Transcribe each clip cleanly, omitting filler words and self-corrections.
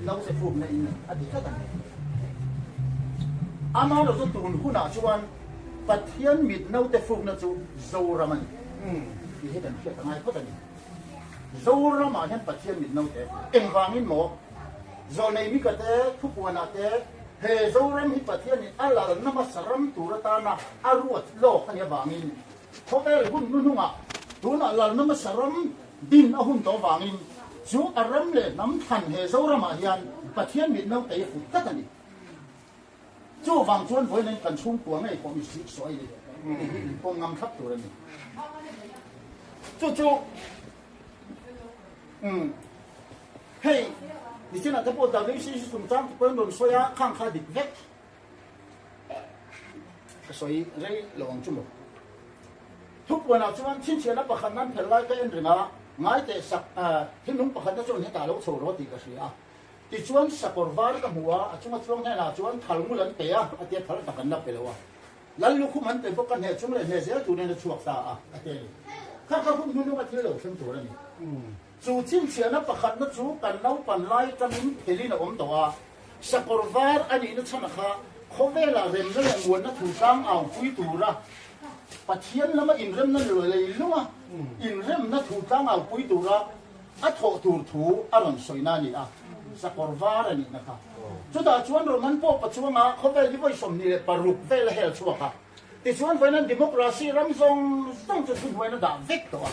naute fukna in nei a ti tlat a ni. Amaherawhchu tun hunah chuan Pathian mit naute fukna chu Zoram a ni tih hi kan hriat a ngai phawt a ni. Zoramah hian Pathian mit naute a fuk. Engvangin maw? Zawlnei Mika te thupuanah te he Zoram hi Pathianin a lalna hmasa ram tur atana a ruat lawk a nih avangin Khawvel hun hnuhnungah tunah lalna hmasa ram din a hun tawh vangin chu a ram leh hnam thlan he Zoramah hian Pathian mit nautei a fut tlat a ni. Chuvang chuan vawiin kan chhungkua ngei pawh mi sik sawi a ni tih hi inpawm ngam thlap tur a ni. Chu chu umm hei nichinah te pawh WCC chungchang te pawhin rawn sawi a, khang kha dik vek. Ka sawi rei lo ang chu maw. Thupuanah chuan chhinchhiahna pakhat nan phelh lai ka en reng a, ngai teh sak thinlung pakhatna chuan hetah lo chho rawh tih ka hria a. Tichuan sakawr var ka hmu a, a chunga chuang hnenah chuan thal ngul an pe a, a tia thal tak an la pe lo a. Lal lukhum an pe bawk a, hneh chung leh hneh zel turin a chhuak ta a, a ti a ni. Kha kha hun hnununga thil lo thleng tur a ni. Chu chhinchhiahna pakhatna chu kan naupan lai atangin phelin a awm tawh a. Sakawr var a nihna chhan kha khawvelah remna leh muanna thu tlang aupui tura Pathian lama inremna leilunga inremna thu tlang aupui tura a thawh tur thu a rawn sawina a ni a, sakawr var a nihna kha. Chutah chuan Roman Pope-a chuanga khawvel hi vawi 26 vel a hel chhuak a, tichuan vawiin democracy ram zawng zawng chu thuhnuaiin a dah vek tawh a.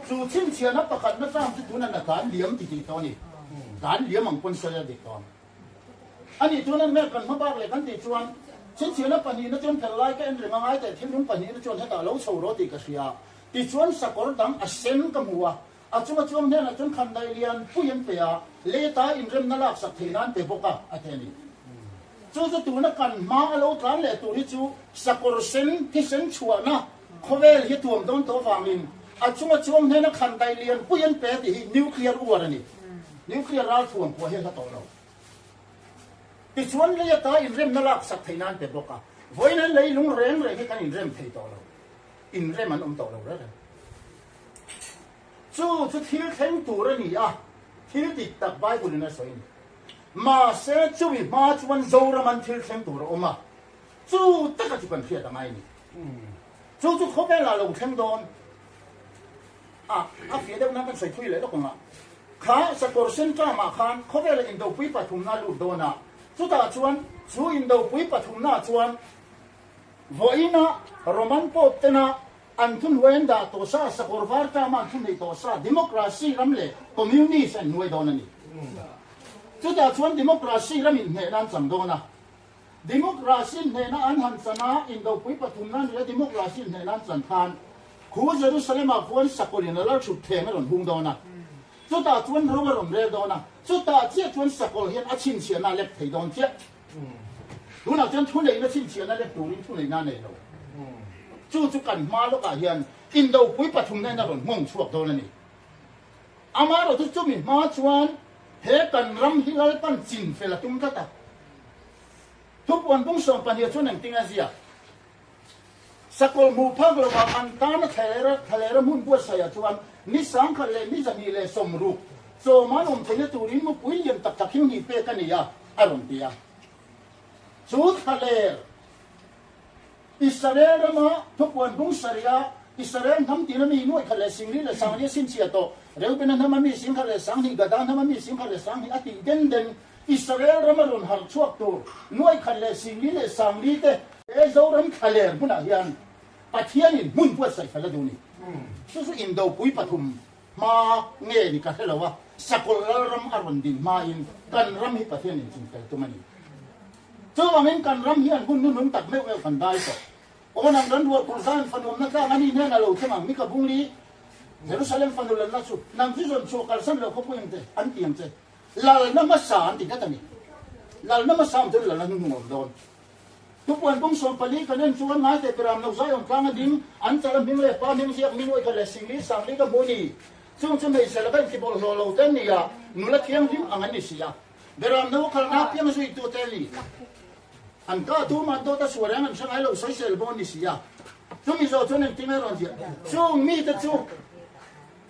Chu chhinchhiahna pakhatna tlang chu tuna na tlan liam ti tih tawh a ni. Tlan liam ang pawn sawi a dik tawh ang. A nih tuna mek kan hma bak leh kan tih chuan chhinchhiahna pahnihna chuan phel lai ka en reng a, ngai teh thilnung pahnihna chuan hetah lo chho rawh tih ka hria. Tichuan sakawr dang a sen ka hmu a, a chunga chuang hnenah chuan khandaih lian pui an pe a, leta inremna laksak theih nan pe bawk a, a ti a ni. Chu chu tuna kan hma a lo tlan leh tur hi chu sakawr sen thisen chhuahna Khawvel hi tuam dawn tawh vangin a chunga chuang hnena khandaih lian pui an pe tih hi nuclear war a ni. Nuclear ralthuam pawh hi a hla tawh lo. Tichuan lei ata inremna laksak theih nan pe bawk a, vawiin an lei lung reng reng hi kan inrem thei tawh lo. Inrem an awm tawh lo reng reng. Chu chu thil thleng tur a ni a, thil dik tak Bible in a sawi a ni. Mahse chumi hma chuan Zoram an thil thleng tur a awm a, Chu taka chu kan hriat a ngai ni. Chu chu khawvelah lo thleng dawn a, a fiah deuh nan kan sawi thui leh lawk ang a. Kha sakawr sen tlamah khan khawvela indopui pathumna a lut dawn a, chutah chuan chu indopui pathumnaah chuan vawiina Roman Pope tena an thunhnuai an dah tawh sa, sakawr var tlama an thunhneih tawh sa, democracy ram leh communist an hnuai dawn a ni. Chutah chuan democracy ram inhnehna an chang dawn a. Democracy hnehna an han chan a, indopui pathumna ni a democracy hnehna an chan khan khu Jerusalem-ah khuan sakawlin a lalthut thleng a rawn hung dawn a, chutah chuan ro a rawn rel dawn a, chutah chiah chuan sakawl hian a chhinchhiahna a lek thei dawn chiah. Tunah chuan thuneihna chhinchhiahna lek turin thuneihna a nei lo. Chu chu kan hma lawkah hian indopui pathumna in a rawn nghawng chhuak dawn a ni. Amaherawhchu chumi hma chuan he kan ram hi Lalpan chin fel a tum tlat a. Thupuan bung 12 chuan engtin a ziak? Sakawlh hmuh phak lovah an tana thlalera hmun buatsaihah chuan ni 1000 leh ni 260 chawm an awm theihna turin mupui lian tak tak hi hnih pek a ni a, a rawn ti a. Chu thlaler Israel rama thupuan bung sarih-a Israel hnam tina mi nuaih khat leh singli leh sangli a chhinchhiah tawh. Reubena hnama mi 10,000 leh 2000, Gada hnama mi 10,000 leh 20 a tih den den. Israel rama rawn harh chhuak tur nuaih khat leh singli leh sangli te he Zoram thlaler hmunah hian Pathianin hmun buatsaih fel a duh ni. Chu chu indopui pathum hma nge ni ka hre lo a, Sakawlh Lalram a rawn din hmain kan ram hi Pathianin chingfel tum a ni. Chuvangin kan ram hian hun nunung tak meuh meuh kan dai tawh. Aw nang ran rual kulh zan fanuamna tlang a ni hnen a lo thleng ang, Mika Bungli, Jerusalem fanu lalna chu nang chu zawn chhuah kalsan lo khawpui ang che, an ti ang che. Lalna hmasa an ti tlat a ni. Lalna hmasa awm chuan lalna hnuhnung a awm dawn. Thupuan bung 14 kan en chuan ngaite Piram lo Zion tlang a ding, an chala hming leh pa hming ziak mi nuaih khat leh singli sangli ka hmu ni. Chung chu hmeichhe laka intibawlhhlawh lo te an ni a, nula thianghlim ang an ni si a. Beram no khalna apiang zuitu te ni. An ka tu man dawt a sual reng an hre ngai lo sawisel bawn ni si a. Chumi zawh chuan engtin nge rawn ziah? Chung mite chu.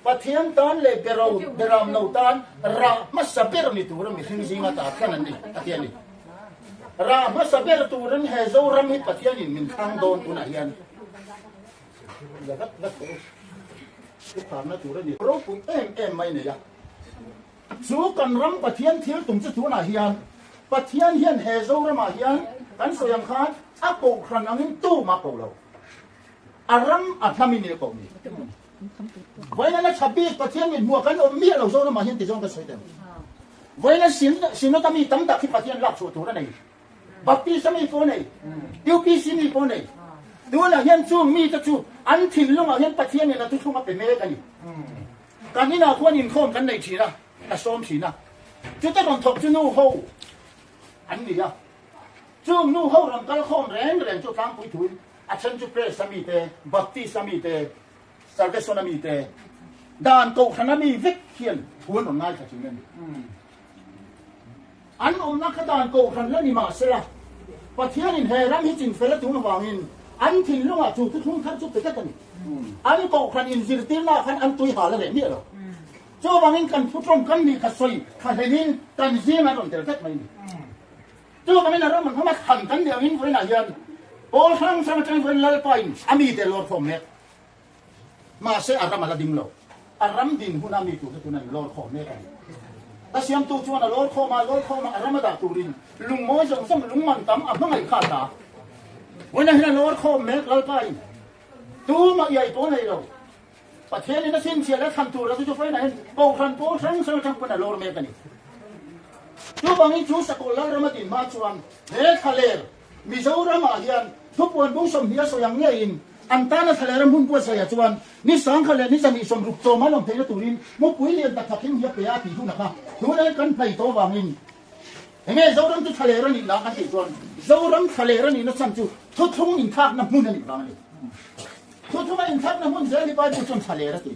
Pathian tan leh Bero, Beramno tan rah hmasa ber ni tura mihring zinga ta thlan an ni, a ti a ni. Rah hmasa ber turin he Zoram hi Pathianin min thlang dawn tunah hian la vat vat tawh u. Thupharna tur a ni. Ropui em em mai nei a. Chu kan ram Pathian thil tum chu tunah hian Pathian hian he Zoramah hian kan sawi ang khan a kohhran angin tumah ko lo. A ram a hlamin i a koh ni. Vawiin a tha bik Pathian mit hmuh kan awm miah lo Zoramah hian ti zawng ka sawi teh ang. Vawiin Synod a mi tam tak hi Pathian lak chhuah tur a nei. Baptist a mi pawh a nei, UPC mi pawh a nei. Tunah hian chung mite chu an thinlungah hian Pathian in a thuthlung a pe mek a ni. Kan inah khuan inkhawm kan nei thin a, ka sawm thin a. Chute rawn thawk chu nu ho an ni a. Chung nu ho rawn kal khawm reng reng chu tlangpui thuin a then chu Press a mite, Baptist a mite, Salvation a mite, dan kohhran a mi vek hian thu an rawn ngaithla thin a ni. An awmna kha dan kohhran la ni mahsela, Pathianin he ram hi chinfel a tum avangin an thinlungah chu thuthlung thar chu pe tlat a ni. An kohhran inzirtirnaah khan an tui hal a reh miah lo. Chuvangin kan thutawm kan nih kha sawi tha hlenin kan zing an rawn tel tlat mai a ni. Chuvangin a ram an hama thlan kan nih angin vawiinah hian pawl hrang hrang atangin vawiin Lalpain a mite lawr khawm mek. Mahse a ram a la ding lo. A ram din huna mi turte tun an lawr khawm mek a ni. Ka siamtu chuan a lawr khawm a, lawr khawm a, a ram a dah turin lungmawi zawng zawng lungman tam a hmangaih kha a ta. Vawiinah hian a lawr khawm mek Lalpain tumah iai pawh nei lo. Pathianin a chhinchhiah leh thlan tur a chu chu fainah hian Kohhran pawl hrang hrang atang pawn a lawr mek a ni. Chuvangin chu Sakawlh Lalram a din hma chuan he thlaler Mizoramah hian thupuan bung 20 a sawi ang ngeiin an tana thlaler a hmun buatsaihah chuan ni 10,000 leh ni 260 chawm an awm theihna turin mupui lian tak thak him hi a pe a tih hunah kha tunah hian kan hnaih tawh avangin enge Zoram chu thlaler a nih lah kan tih chuan Zoram thlaler a nihna chhan chu thuthlung inthlakna hmun a nih vang a ni. Thuthuma inthlakna hmun zel hi Bible chuan thla ler a ti.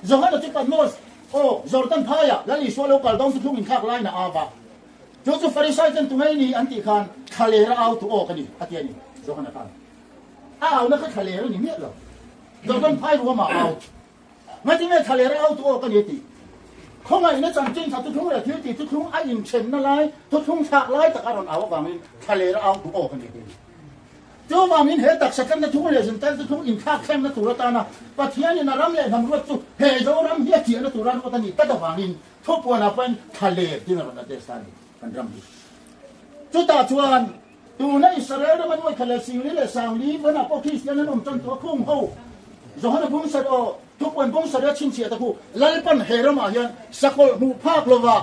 Johana chu Patmos, aw, Jordan phaiah Lal Isua lo kal dawn thuthlung inthlak laiin a au va. Chu chu Farisai ten tunge i ni an tih khan thla ler a au tu awk a ni, a ti a ni. Johana khan a auna kha thla ler a ni miah lo. Jordan phai ruamah a au. Ngatinge thla ler a au tu awk a ni a ti. Khawngaihna chanchin tha thuthlung leh thil tih thuthlung a inthenna lai, thuthlung thlak lai tak a rawn au avangin thla ler a au tu awk a ni a ti a ni. Chuvangin he taksa tlanna thung leh zuntel chu thung inthlak thlengna tur atana Pathianin a ram leh hnam ruat chu he Zoram hi a chiahna tura ruat a nih tlat avangin thupuanah pawhin thlaler tiin a rawn address ta a ni kan ram hi. Chutah chuan tuna Israel rama nuai khat leh 40 leh 50 vanah pawh Kristian an awm tan tawh a khung ho Johana bung sar aw thupuan bung sar a chhinchhiah ta khu Lalpan he ramah hian sakawlh hmuh phak lova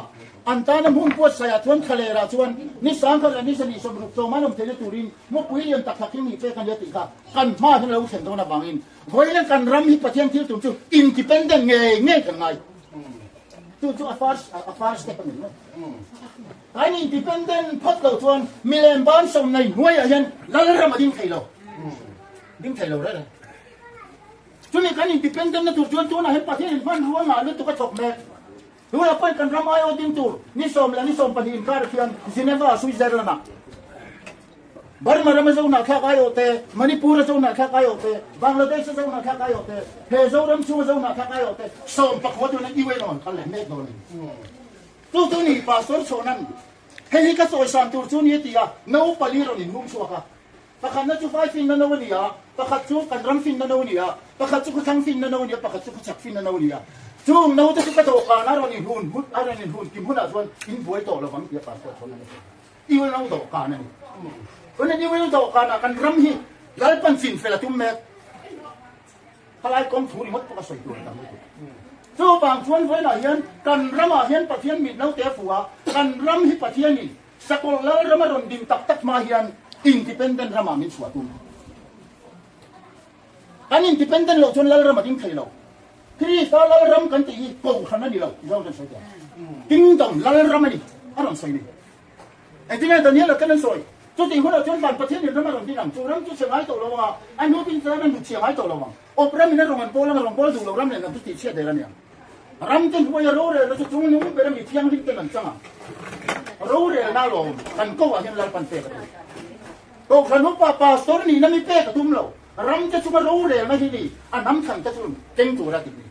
An tana hmun buatsaihah chuan thlalerah chuan ni 10,000 leh ni 260 tlawm an awm theihna turin mupui lian tak tak hi nih pek a nia tih kha kan hma hian a lo thlen dawn avangin vawiin kan ram hi Pathian thil tum chu independent ngei ngei kan ngai. Chu chu a first a first step a ni ringawt. Kan independent phawt lo chuan milem ban sawm nei hnuaiah hian Lalram a ding thei lo. Ding thei lo reng. Chumi kan independent na tur chuan tunah hian Pathian in hmanrua ngah lutuk a thawk mek. Tunah pawhin kan ram aiawh ding tur ni sawm leh ni 12 inkar khian Geneva, Switzerland-ah Burma rama zohnahthlak aiawh te, Manipur-a zohnahthlak aiawh te, Bangladesh-a zohnahthlak aiawh te, he Zoram chhunga zohnahthlak aiawh te 14 tuna UN awn kal leh mek dawn a ni. Chu chu ni Pastor Chhawnan hei hi ka chawisan tur chu ni a ti a, no pali rawn inhung chhuak a. Pakhatna chu vai finna no a ni a, pakhat chu kan ram finna no a ni a, pakhat chu khawthlang finna no a ni a, pakhat chu khawchhak finna no a ni a. Chung no te chu ka dawhkan a rawn inhun hun a rawn inhun kim hunah chuan in buai tawh lo vang tia pastor chuan a ni. Iwil dawhkan a ni. Chuan iwil dawhkanah kan ram hi Lalpan chin fel a tum mek. Khalai kawng thu ringawt pawh ka sawi tur a tam lutuk. Chuvang chuan vawiinah hian kan ramah hian Pathian mit no te a fuh a, kan ram hi Pathianin Sakawlh lal ram a rawn din tak tak hma hian independent ramah min chhuah tum. Kan independent loh chuan lal ram a ding thei lo. Krista lal ram kan tih hi kohhran a ni lo tih zawng kan sawi teh ang. Kingdom lal ram a ni a rawn sawi ni. Engtin nge Daniel a kan an sawi? Chutih hunah chuan van Pathian in ram a rawn din ang. Chu ram chu chhe ngai tawh lo ang a, a hnu tin chuan a hnutchhia ngai tawh lo ang. Awp ram in a rawn an pawl ang a, rawn pawl duh lo ram nen an chu tihchhiat der a ni ang. Ram te hnuaia rorelna chu chung nung bera mi thianghlim ten an chang ang. Rorelna lawm kan ko ah hian Lalpan pek a tum. Kohhran upa pastor nihna mi pek a tum lo. Ram te chunga rorelna hi ni a hnam thlan te chu keng tura tih ni.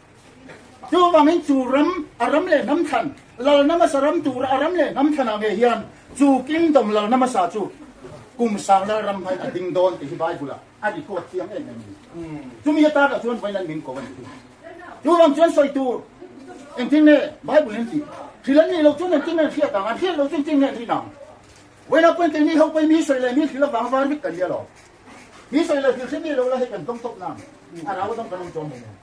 Chuvangin chu ram, a ram leh hnam thlan, lalna hmasa ram tura a ram leh hnam thlanah ngei hian chu kingdom lalna hmasa chu kum sang lal ram hmain a ding dawn tih hi Bible-ah a record chiang em em a ni. Chumi atana chuan vawiin an min ko a ni. Chuvang chuan sawi tur engtin nge Bible in tih? Thil an nih loh chuan engtin nge an hriat ang? An hriat loh chuan engtin nge an rin ang? Vawiinah pawhin keini ho pawhin mi sawi leh mi thil avang var vek kan nia lo. Mi sawi leh thil hre mi lo la hei kan dawng tawp nang. A rau a dawng kan awm chuang hei nen.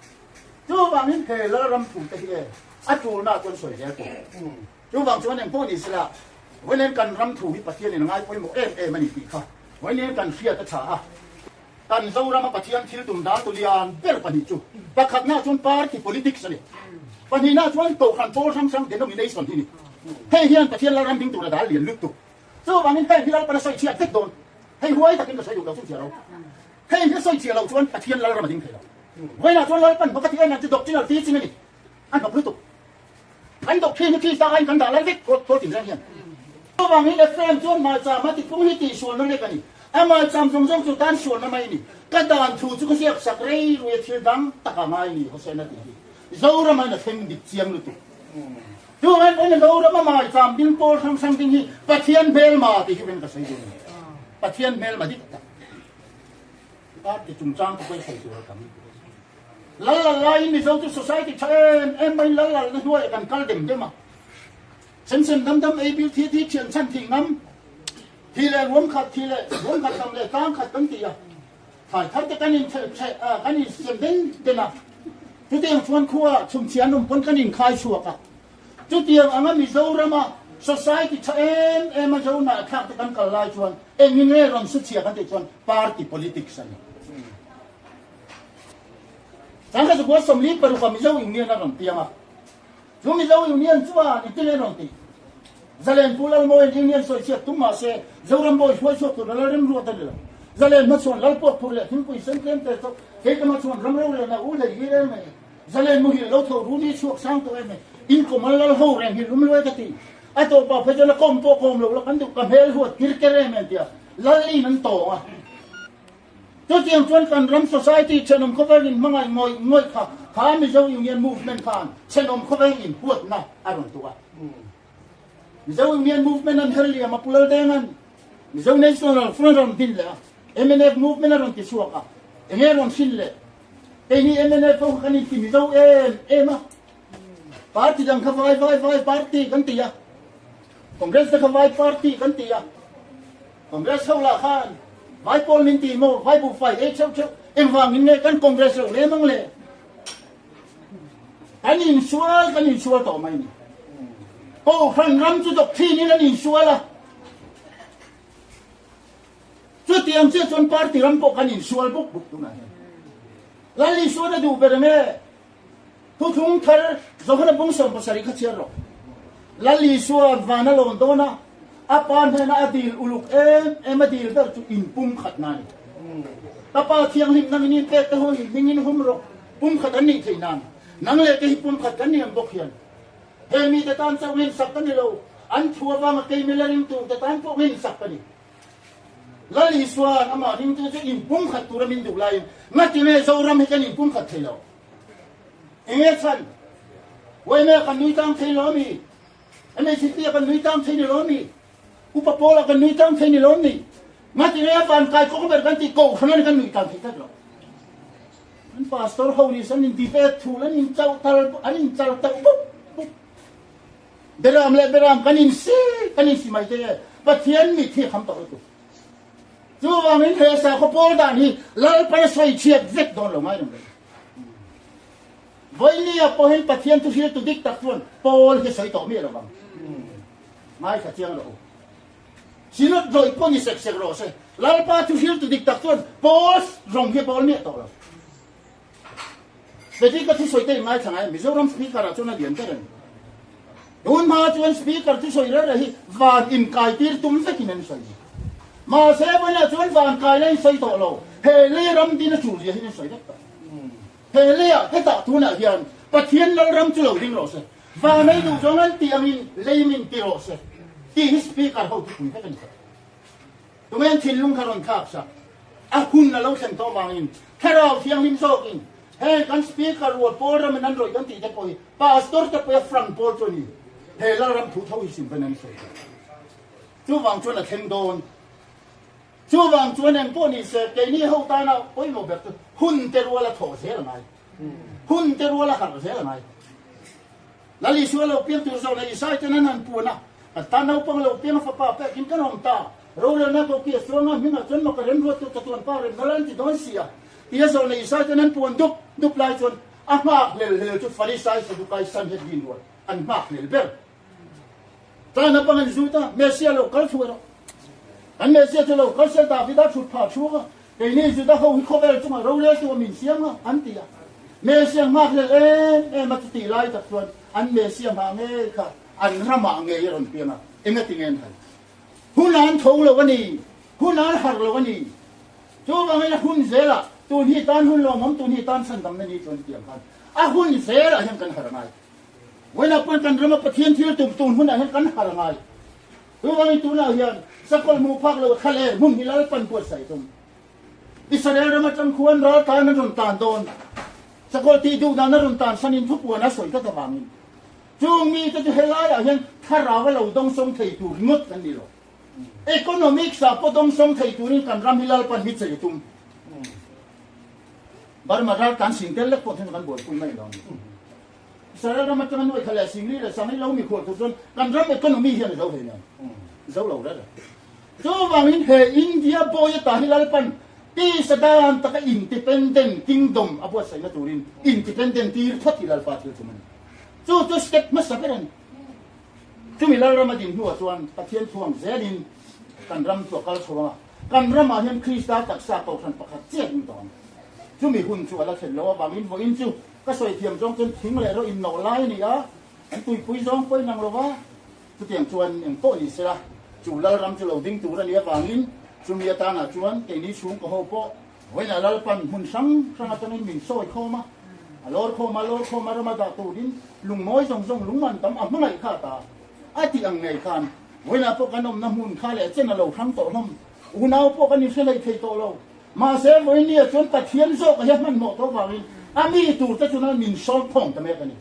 Chuvangin he Lalram thu te hi e a tulna chuan sawi zel tur. Chuvang chuan engpawh ni sela vawiin kan ram thu hi Pathianin a ngai pawimawh em em a ni tih kha vawiin kan hriat a tha a. Kan Zorama Pathian thil tum dan tu lian ber pahnih chu pakhatna chuan party politics a ni. Pahnihna chuan Kohhran pawl hrang hrang denomination hi a ni. Hei hian Pathian Lalram ding tur a dal lian lutuk. Chuvangin heng hi Lalpan a sawi chhiat vek dawn. Hei huai takin ka sawi duh lo chhunchhiah lo. Heng hi a sawi chhiah loh chuan Pathian Lalram a ding thei lo. Vawiinah chuan Lalpan hnawk a tih em em chu doctrinal teaching a ni. A hnawk lutuk. Kan doctrine hi Krista aiin kan dah lal vek kawl tin reng hian. Chuvangin Ephraim chuan hmaicham a tipung hi tihsualna lek a ni. A hmaicham zawng zawng chu tan sualna mai a ni. Ka dan thu chu ka ziak sak rei rui a thil dang tak a ngai ni Hosena tih hi Zoramain a thleng dik chiang lutuk. Chuvangin vawiin Zorama hmaicham ding pawl hrang hrang ding hi Pathian hmelma tih hi vawiin ka sawi dawn a ni. Pathian hmelma dik tak. Party chungchang te pawh i sawi tur a tam. Lal lal laiin Mizo chu society tha em em maiin lal lalna hnuaiah kan kal dem dem a. Sem sem dam dam ei bil thi thi thian chhan thih ngam thi leh ruam khat thi leh ruam khat tam leh tlang khat kan ti a. Thlai thar te kan in chhe kan in sem den den a. Chutiang chuan khua chhumchhia an awm pawn kan inkhai chhuak a. Chutiang anga Mizorama society tha em em a Jonah a thlak te kan kal lai chuan engin nge rawn su chhia kan tih chuan party politics a ni. Changkha Zakua 46 a Mizo Union a rawn piang a. Chu Mizo Union chuan engtin nge rawn tih? Zalen Pu Lalmawiin Union sawi chhiat tum mahse Zoram Bawi hruai chhuak tur a Lalrem ruat a ni lo. Zalen hmachhuan Lalpuakphur leh Thingpui sen tlem te chauh kei ka hmachhuan ram rorelna u hlei hi reng mai. Zalen muhil lo tho ru ni chhuak sang tawh em e. In kawmal lal ho reng hi lum luai ka ti. A tawpah phei chuan a kawm pawh kawm lo la kan duh ka hmel huat kir ker em em tia lal in an tawng a. Chutiang chuan kan ram society thenawm khawveng in hmangaih ngawih ngawih kha kha Mizo Union Movement khan thenawm khawveng in huatna a rawn tuah a. Mizo Union Movement an her liam a Pu Laldenga'n Mizo National Front a rawn din leh a, mnf Movement a rawn ti chhuak a, enge a rawn hrin leh? Keini mnf ho kha kan inti Mizo em em a, party dang kha vai vai vai party kan ti a, Congress te kha vai party kan ti a, Congress ho lah khan vai pawl min ti maw, vai buhfai ei theuh theuh, engvangin nge kan Congress lo lem ang le? Kan insual kan insual tawh mai ni. Kohhran ram chu doctrine in an insual a. Chutiang chiah chuan party ram pawh kan insual buk buk tunah hian. Lal Isuan a duh ber nge? Thuthlung thar Johana bung 70 kha chhiar rawh. Lal Isuan van a lawn dawn a, a pa hnena a dil uluk em em a dil ber chu inpumkhat na a ni. Ka pa thianghlim nangin in pek te ho hi hmingin hum rawh, pumkhat an nih theih nan. Nang leh kei hi pumkhat kan ni ang bawk hian. He mite tan chauh ngensak ka ni lo, an thu avanga kei mila ringtu te tan pawh ngensak ka ni. Lal Isuan amah ringtu chu inpumkhat tura min duh laiin ngatinge Zoram hi kan inpumkhat thei lo? Enge chhan? Uaime kan nui tlang thei lo ami? MHP a kan nui tlang thei ni lo ami? Upa Paul a kan nui tlang thei ni lo ami? Ngatinge a van kai kawng ber kan tih kohhran ani kan nui tlang thei tlat lo. An pastor ho ni san in debate thul an in chauh tal an in chal tauh bup bup. Beram leh beram kan in si kan in si mai te e. Pathian mit hi a kham tawh lutuk. Chuvangin he sakhaw pawl dan hi Lalpan a sawi chhiat vek dawn lo ngai reng reng. Vawinia pawhin Pathian thu hriltu dik tak chuan pawl hi a sawi tawh miah lo vang. Ngaithla chiang rawh u. Synod rawih pawh ni sek sek rawh se. Lalpa thu hriltu dik tak chuan pawl rawng hi a pawl miah tawh lo. Speaker ka thusawi te in ngaithla ngai a, Mizoram Speaker ah chuan a lian ber a ni. Tun hma chuan Speaker thusawi reng reng hi van inkai tir tum vekin an sawi. Mahse vawiinah chuan van kaina in sawi tawh lo, he lei ram din a tul zia hian an sawi vek tawh. He leiah hetah tunah hian Pathian Lalram chu lo ding rawh se, van ei duh zawng an tih angin lei min ti rawh se tih hi Speaker ho thupui vek a ni tawh. Tunge an thinlung kha rawn thlak sak? A hun a lo thlen tawh vangin Thlarau Thianghlim zawkin. Heng kan Speaker rual pawl ramin an rawih kan tih te pawh hi Pastor te pawh hi a frank pawl chu a ni. He Lalram thu tho hi sim ven an sawi tawh. Chuvang chuan a thleng dawn. Chuvang chuan eng pawh ni se keini ho tana pawimawh ber chu hun te rual a thawh zel a ngai. Hun te rual a harh zel a ngai. Lal Isua lo piang tur zawhna Isai ten an han puan a, Kan tan naupang lo piang a fapa pekin kan awm ta. Rorelna ko ki a chuang a, hmingah chuan maw ka remruat tu ka tuan pa remna la an ti dawn si a. Tia zawhna Isai ten an puan dup dup lai chuan a nghak hlel hlel chu Farisai Sadukai Sanhedrin rual an nghak hlel ber. Tan a pang an zut a, Messia lo kal thuai rawh. Kan Messia chu lo kal se Davida thut phah chhuak a, keini Juda ho hi khawvel chungah roreltu a min siam a, an ti a. Messia nghak hlel em em a chutih lai tak chuan an Messia nghah ngei kha an ramah ngei a rawn piang a, engati nge an hai? Hun an tho lo a ni, hun an harh lo a ni. Chuvangin a hun zelah tun hi tan hun lawmawm, tun hi tan chhandamna ni chuan tiang khan a hun zelah hian kan harh ngai. Vawiinah pawhin kan rama Pathian thil tum tun hunah hian kan harh ngai. Chuvangin tunah hian sakawlh hmuh phak lo thla leh hmun hi Lalpan buatsaih tum. Israel ram atang khuan ral tan an rawn tan dawn. Sakawlh tih duh dan a rawn tan sanin thupuan a sawi tlat avangin chung mite chu helaiah hian thlarau a lo dawngsawng thei tur ringawt kan ni lo. Economics ah pawh dawngsawng thei turin kan ram hi Lalpan hi chei tum. Burma ral tan sing tel lek pawh thil kan buaipui mai lo. Israel ram atanga nuai kha leh singli leh sangi lo mi khual tur chuan kan ram economy hian a zo hlei nen zo lo reng reng. Chuvangin he India bawi ata hi Lalpan tisa dan taka independent kingdom a buatsaihna turin independent tir phawt hi Lalpa thil tum a ni. Chu chu step hmasa ber a ni. Chumi Lalram a din hnuah chuan Pathian thuang zelin kan ram chu a kal chho ang a, kan ramah hian Krista taksa kohhran pakhat chiah ding tawh ang. Chumi hun chu a la thlen loh avangin vawiin chu Ka sawi thiam zawng chuan thing leh rawh innawh lai a ni a, an tuipui zawng pawhin ang lo va, chutiang chuan eng pawh ni sela, chu Lalram chu lo ding tur a nih avangin chumi atanah chuan keini chhungkaw ho pawh vawiinah Lalpan hmun hrang hrang atangin min sawi khawm a, a lawr khawm a, lawr khawm a rama dah turin lungmawi zawng zawng lungman tam a hmangaih kha ta a tih ang ngei khan vawiinah pawh kan awmna hmun kha leh chen a lo hrang tawh hlawm, unau pawh kan inhre hlei thei tawh lo. Mahse, vawinia chuan Pathian zawk a hian hmanhmawh tawh vangin a mi turte chuan min sawm khawm ta mek a ni,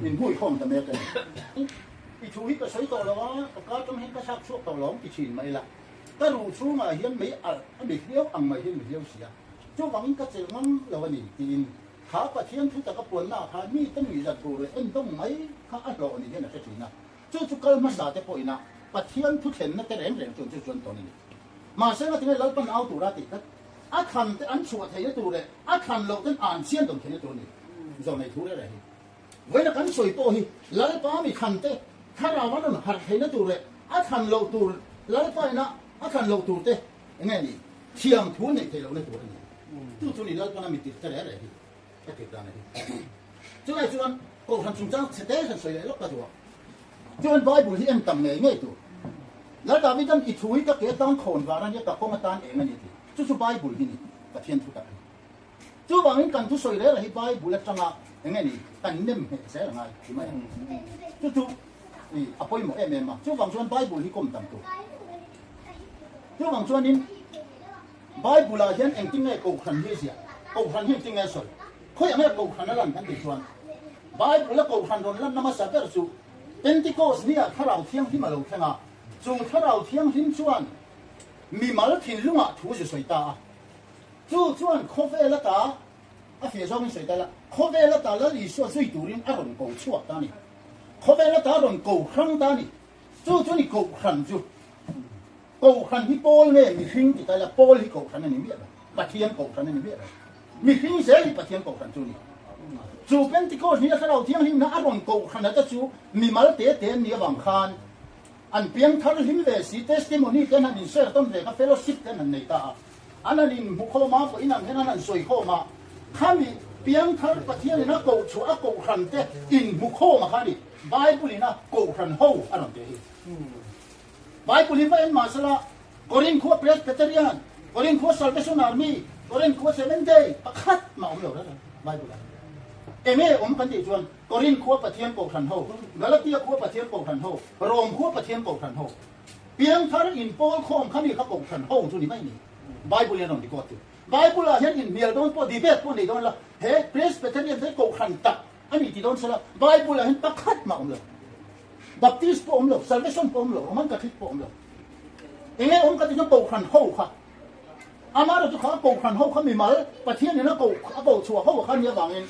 min hui khawm ta mek a ni. I thu hi ka sawi tawh lo a, ka kar tawng hian ka thlak chhuak tawh lo ang ti thin mai la, ka ruh chhungah hian mei alh a mi hliau ang mai hian mi hliau si a, chuvangin ka chelh ngam lo a ni tiin kha Pathian thu taka puannaah khan mite nuihzat tur leh endawng mai kha a hlawh ni hian a hre thin a, chu chu kal hmasa te pawhin a Pathian thu thlenna te reng reng chuan chu chuan tawn a ni. Mahse ngatinge Lalpan au tura tih tlat a thlan te an chhuah theihna tur leh a thlan loh ten an chian dawn theihna tur a ni. Zawlnei thu reh reh hi. Vawiina kan sawi pawh hi Lalpa mi thlan te thlarau an rawn harh theihna tur leh a thlan loh tur Lalpa ina a thlan loh tur te enge ni thiam thu neih theih lohna tur a ni. Chu chu ni Lalpan a mi tirh te reh reh hi ka tirh dan a hi. Chulai chuan Kohhran chungchang chhe te han sawi leh lawk ka duh a. Chuan Bible hi en tam ngei ngei tur. Lal Davidan i thu hi ka ke atan khawn var a nia, ka kawng atan eng a ni a ti. Chu chu Bible hi ni, Pathian thu tak a ni. Chuvangin kan thusawi rela hi Bible atanga eng nge ni kan nem ngheh zel a ngai ti mai a. Chu chu i a pawimawh em em a. Chuvang chuan Bible hi kawm tam tur. Chuvang chuanin Bible ah hian engtin nge Kohhran hi a ziah? Kohhran hi engtin nge a sawi? Khawiah nge Kohhran a lan kan tih chuan Bible a Kohhran rawn lanna hmasa ber chu Pentecost ni ah Thlarau Thianghlim a lo thleng a, chu Thlarau Thianghlim chuan mimal thinlungah thu zu sawi ta a. Chu chuan khawvel ata, a fiah zawngin sawi ta ila, khawvel ata Lal Isua zui turin a rawn ko chhuak ta a ni. Khawvel ata a rawn ko hrang ta a ni. Chu chu ni Kohhran chu. Kohhran hi Paul nge mihring ti ta ila, Paul hi Kohhran a ni miah lo, Pathian Kohhran a ni miah lo. Mihring zel hi Pathian Kohhran chu a ni. Chu Pentecost ni a Thlarau Thianghlimna a rawn Kohhran ata chu mimal te te an nih avang khan an piangthar hlim ve si, testimony te an han inshare tawn ve kha, fellowship te an han nei ta a, an han inhmukhawm a, pawhin ang hian an han sawikhawm a, khami piangthar Pathianin a kohchhuah a Kohhran te inhmukhawm a kha a ni, Bible in a Kohhran ho a rawn teh hi. Bible hi va en mah sela, Korin khua Presbyterian, Korin khua Salvation Army, Korin khua Seventh Day pakhat mah awm lo reng reng Bible ah. Enge awm kan tih chuan Korin khua Pathian Kohhran ho, Galatia khua Pathian Kohhran ho, Rom khua Pathian Kohhran ho. Piangthar inpawl khawm kha mi kha Kohhran ho chu ni mai ni. Bible in a rawn record chu. Bible ah hian inhnial dawn pawh debate pawh nei dawn la, he Presbyterian te kohhran tak a ni ti dawn sela, Bible ah hian pakhat mah awm lo. Baptist pawh awm lo, Salvation pawh awm lo, Roman Catholic pawh awm lo. Enge awm ka ti chuan kohhran ho kha. Amaherawhchu kha kohhran ho kha mimal Pathianin a koh a koh chhuah ho kha nia vangin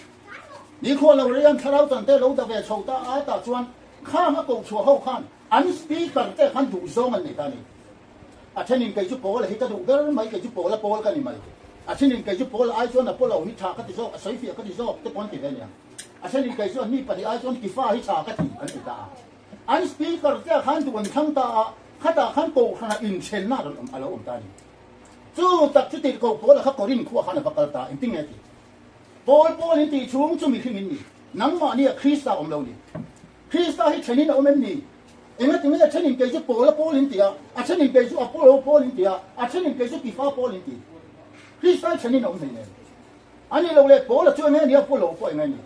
nikhua lo rei an thlarau chan te lo da ve chho ta a tah chuan khang a koh chhuah ho khan an speaker te khan duh zawng an nei ta a ni. A thenin kei chu Paula hi ka duh ber mai, kei chu Paula pawl ka ni mai. A thenin kei chu Paula ai chuan Apollo hi tha ka ti zawk, a sawi fiah ka ti zawk te pawh an ti ve aniang. A thenin kei chuan mi pahnih ai chuan Kifa hi tha ka ti an ti ta a. An speaker te ah khan duh an thlang ta a, khatah khan kohhranah inthenna a rawn awm a lo awm ta a ni. Chu tak chu tirhkoh Paula kha Korinth khuah khan a va kal ta, engtin nge a ti? Paul Paul in tih chhung chu mihring in ni, nangmahni ah Krista awm lo ni. Krista hi thenin a awm em ni? Engati nge a thenin kei chu Paula Paul in ti a, a thenin kei chu Apollo Paul in ti a, a thenin kei chu Kifa Paul in ti? Krista hi thenin a awm hleinem. A ni lo le, Paula chu enge ni, Apollo pawh enge ni?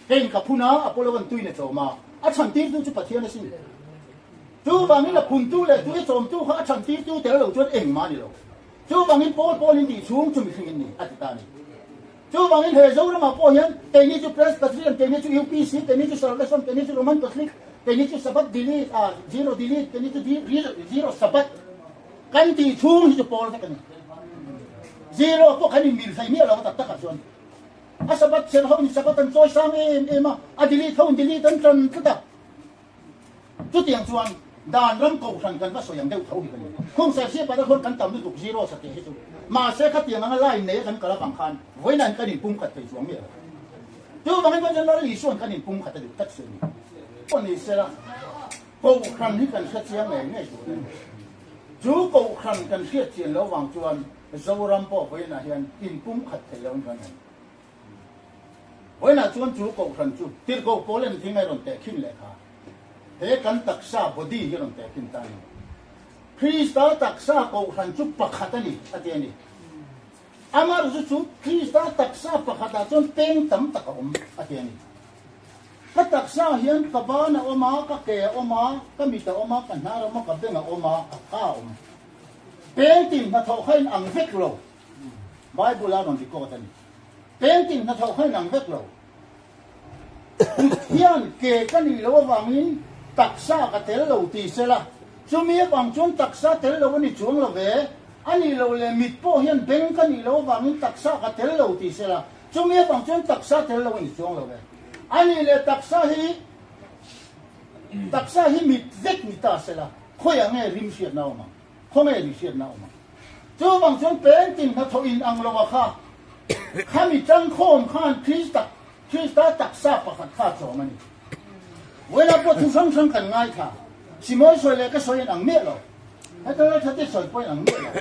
Keiin ka phun a, Apollo an tuin a chawm a, a chhantirtu chu Pathian a sin. Chuvangin a phuntu leh tui a chawmtu kha a chhantirtu tel lo chuan engmah a ni lo. Chuvangin Paul Paul in tih chhung chu mihring in ni, a ti ta a ni. Chuvangin he Zoramah pawh hian keini chu Presbyterian, keini chu UPC, keini chu Salvation, keini chu Roman Catholic, keini chu Sabbath delete, ah, zero delete, keini chu zero Sabbath kan tih chhung hi chu Paul vek a ni. Zero pawh kan inmil thei miah lo tak takah chuan. A Sabbath serh ho in Sabbath an chawi sang em em a, a delete ho in delete an tan tlat a. Chutiang chuan dan ram kohhran kan va sawi ang deuh tho hi ka ni. Khung Serchhip ah te khuan kan tam lutuk zero sateh hi chu. Mahse khatiang anga line nei a kan kal avang khan vawiin kan inpum khat thei chuang miah lo. Chuvangin vawiin chuan Lal Isua'n kan inpum khat a duh tlat si a ni. Pawh ni sela kohhran hi kan hre chiang ngei ngei tur a ni. Chu kohhran kan hriat chian lo vang chuan Zoram pawh vawiin ah hian inpum khat thei lo in kan awm. Vawiinah chuan chu kohhran chu tirhkoh pawl en thing a rawn tehkhin leh kha he kan taksa, body, hi rawn tehkhin ta a ni. Krista taksa kohhran chu pakhat a ni a ti a ni. Amaherawhchu chu Krista taksa pakhatah chuan peng tam tak a awm a ti a ni. Ka taksa hian ka ban a awm a, ka ke a awm a, ka mit a awm a, ka hnar a awm a, ka beng a awm a, ka ka a awm. Peng tin hnathawh kha inang vek lo. Bible a rawn record a ni. Painting hnathawh kha inang vek lo. Kut hian ke ka nih loh avangin taksa ka tel lo ti sela, chumi avang chuan taksa tel lo a ni chuang lo ve. A nih loh leh mit pawh hian beng ka nih loh avangin taksa ka tel lo ti sela, chumi avang chuan taksa tel lo a ni chuang lo ve. A nih leh taksa hi taksa hi mit vek ni ta sela, khawiah nge rim hriatna a awm ang? Khawnge ri hriatna a awm ang? Chuvang chuan painting hnathawh in ang lo a kha, khami tangkhawm khan Krista, Krista taksa pakhat kha a chawm a ni. Vawilah pawh thu hrang hrang kan ngaithla. Simawi sawi leh ka sawi in ang miah lo. Heta lai thate sawi pawh in ang miah lo.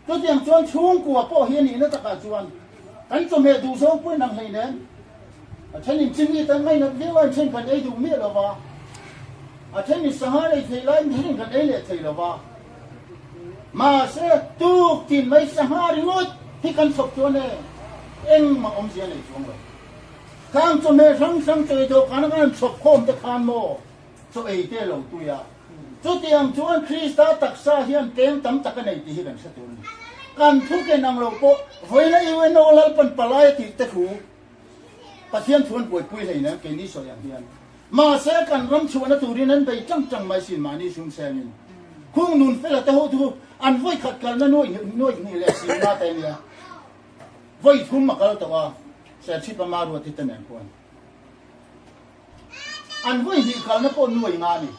Chutiang chuan chhungkua pawh hi a nihna takah chuan kan chawhmeh duh zawng pawh in ang hleinem. A thenin chimni tan ngainat viau a, then kan ei duh miah lo va. A thenin sangha ei thei laiin thenin kan ei leh thei lo va. Mahse, tuk tin mai sangha ringawt hi kan chhawp chuan e, engmah awmzia nei chuang lo. Khang chawhmeh hrang hrang chaw ei dawhkan a kan han chhawp khawm te khan maw chaw ei te lo tui a. Chutiang chuan Krista taksa hian peng tam tak a nei tih hi kan hre tur a ni. Kan thu ken ang lo pawh vawiina UNO Lalpan palai a tih te thu Pathian thu an buaipui hleinem keini sawi ang hian. Mahse kan ram chhuahna turin an bei tang tang mai sin mahni sum sengin. Khung nun fela te ho chu an vawi khat kalna nuaih nuaih hnih leh sin nga te ania. Vawi thum a kal tawh a, Serchhip a Maruati te nen khuan. An vawi hnih kalna pawh nuaih nga a ni.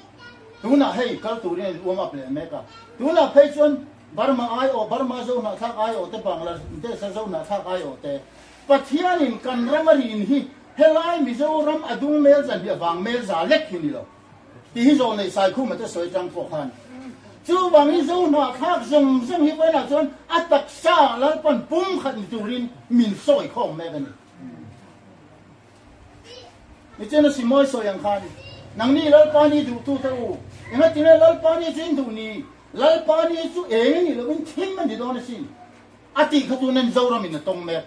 Tunah hei kal turin an warm up leh mek a. Tunah phei chuan Burma aiawh, Burma zo hnahthlak aiawh te, Bangladesh a zo hnahthlak aiawh te, Pathianin kan ram a rin hi helai Mizoram a dung mel zan hi a vang mel za lek hi ni lo tih hi zawh neih Saikhuma te sawi tang pawh khan chuvangin zo hnahthlak zawng zawng hi vawiinah chuan a taksa Lalpan pum khat ni turin min sawi khawm mek a ni. Nichena Simawi sawi ang khan nangni Lalpa ni duhtute u, engatinge Lalpa ni chu in duh ni? Lalpa ni chu eng a nih lohin thim a ni dawn asin. A tih kha tunin Zoramin a tawng mek.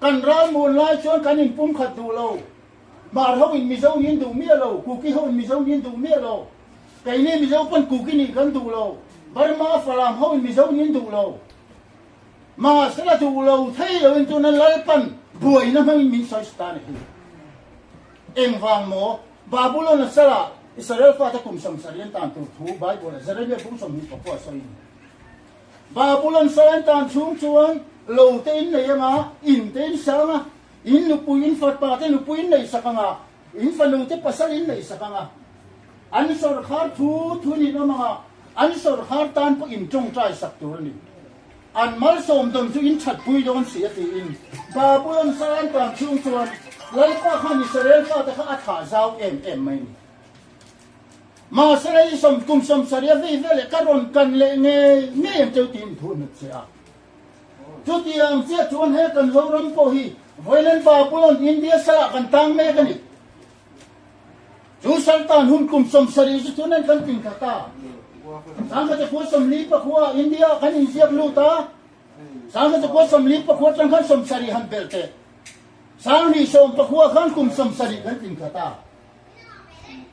Kan ralmuan lai chuan kan inpumkhat duh lo. Hmar ho in Mizo nih an duh miah lo, Kuki ho in Mizo nih an duh miah lo. Keini Mizo pawn Kuki nih kan duh lo. Burma Falam ho in Mizo nih an duh lo. Mahsela duh lo thei loin tuna Lalpan buaina hmangin min sawi ta a ni hi. Engvang maw? Babulon a sala Israel fate kum 70 an tan tur thu Bible-ah Jeremia bung 24 a sawi a ni. Babulon sala an tan chhung chuan lo te in nei anga, in te in sang a, in nupui, in fapa te nupui in nei sak anga, in fanu te pasal in nei sak anga, an sawrkhar thu thu in in awm anga, an sawrkhar tan pawh in tawngtai sak tur a ni. An malsawm dawn chu in that pui dawn si a tiin Babulon sal an tan chhung chuan Lalpa khan Israel fate kha a thah zau em em mai a ni. Mahse i sawm kum 70 a vei veleh ka rawn kan leh ngei ngei ang cheu tiin thu hnut che a. Chutiang chiah chuan he kan Zoram pawh hi vawiin Babulon India salah kan tang mek a ni. Chu Saltan hun kum 70 chu chuan kan tling thla ta. 1949 India kan inziak lut a, 1949 atang khan 70 han belh teh. 2019 khan kum 70 kan tling thla ta.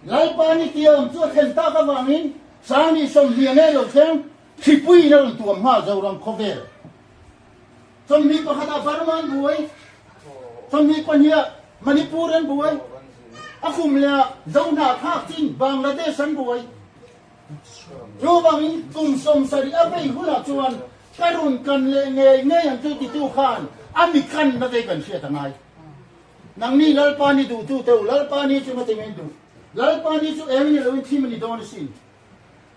Lalpa ni tiam chu a thlen tak avangin 2020 a ngei lo thleng hripui in a rawn tuam nghal Zoram khawvel. 21 ah Burma an buai, 22 ah Manipur an buai, a kum leh ah Zohnahthlak chin Bangladesh an buai. Chuvangin kum 70 a vei hunah chuan ka run kan leh ngei ngei ang chu titu khan a mi kanna te kan hriat a ngai. Nangni Lalpa ni duhtu teu, Lalpa ni chu ngatinge in duh? Lalpa ni chu eng ni loin thim a ni dawn asin.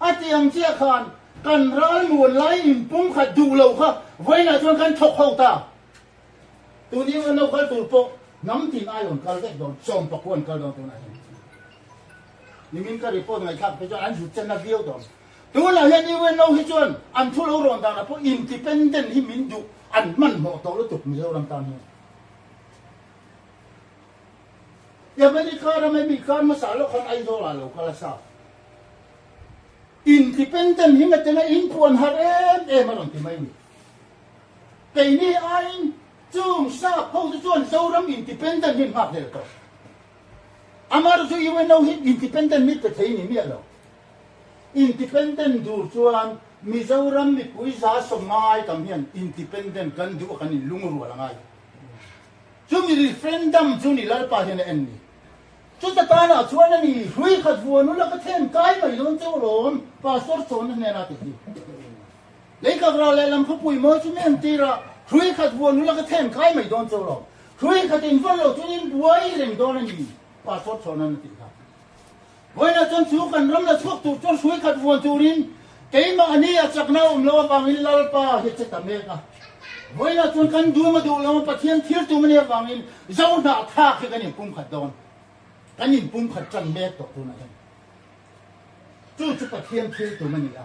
A ti ang chiah khan kan ralmuan lai in pumkhat duh lo kha vawiinah chuan kan thawk ho ta. Tun i UNO kal tur pawh hnam tin ai rawn kal vek dawn, sawmpakua an kal dawn tunah hian. Nimin ka report ngaihthlak phei chuan an zut chen na viau dawn. Tunah hian UNO hi chuan an thu lo rawn danah pawh independent hi min duh an hmanhmawh tawh lutuk Mizoram tan hian. America ram hemi kar hmasa lawk khan Aizawl ah lo kal a sa. Independent hi ngatina in puan har em em a rawn ti mai ni. Keini aiin chung sap ho te chuan Zoram independent hi an nghak hlel tawh. Amaherawhchu UNO hi independent mit pe thei ni miah lo. Independent dur chuan Mizoram mipui 150 tam hian independent kan duh a kan inlungrual a ngai. Chumi referendum chu ni Lalpa hian a en ni. Chuta tanah chuan a ni hrui khat vuan ula ka then kai mai dawn cheu alawm Pastor Chawna hnenah ti hi. Leikak ral lehlam khawpui mawi chu mi an tir a, hrui khat vuan ula ka then kai mai dawn cheu alawm. Hrui khat in vawn loh chuan in buai reng dawn a ni Pastor Chawna'n a tih kha. Vawiinah chuan chu kan ram la chhuak tur chuan hrui khat vuan turin keimah a ni a chakna awm loh avangin Lalpa hi a che ta mek a. Vawiinah chuan kan dum a duh lo a, Pathian thil tum a nih avangin zo hnah thlak hi kan inpum khat dawn. Kan inpum khat tan mek tawh tunah hian. Chu chu Pathian thil tum a ni a.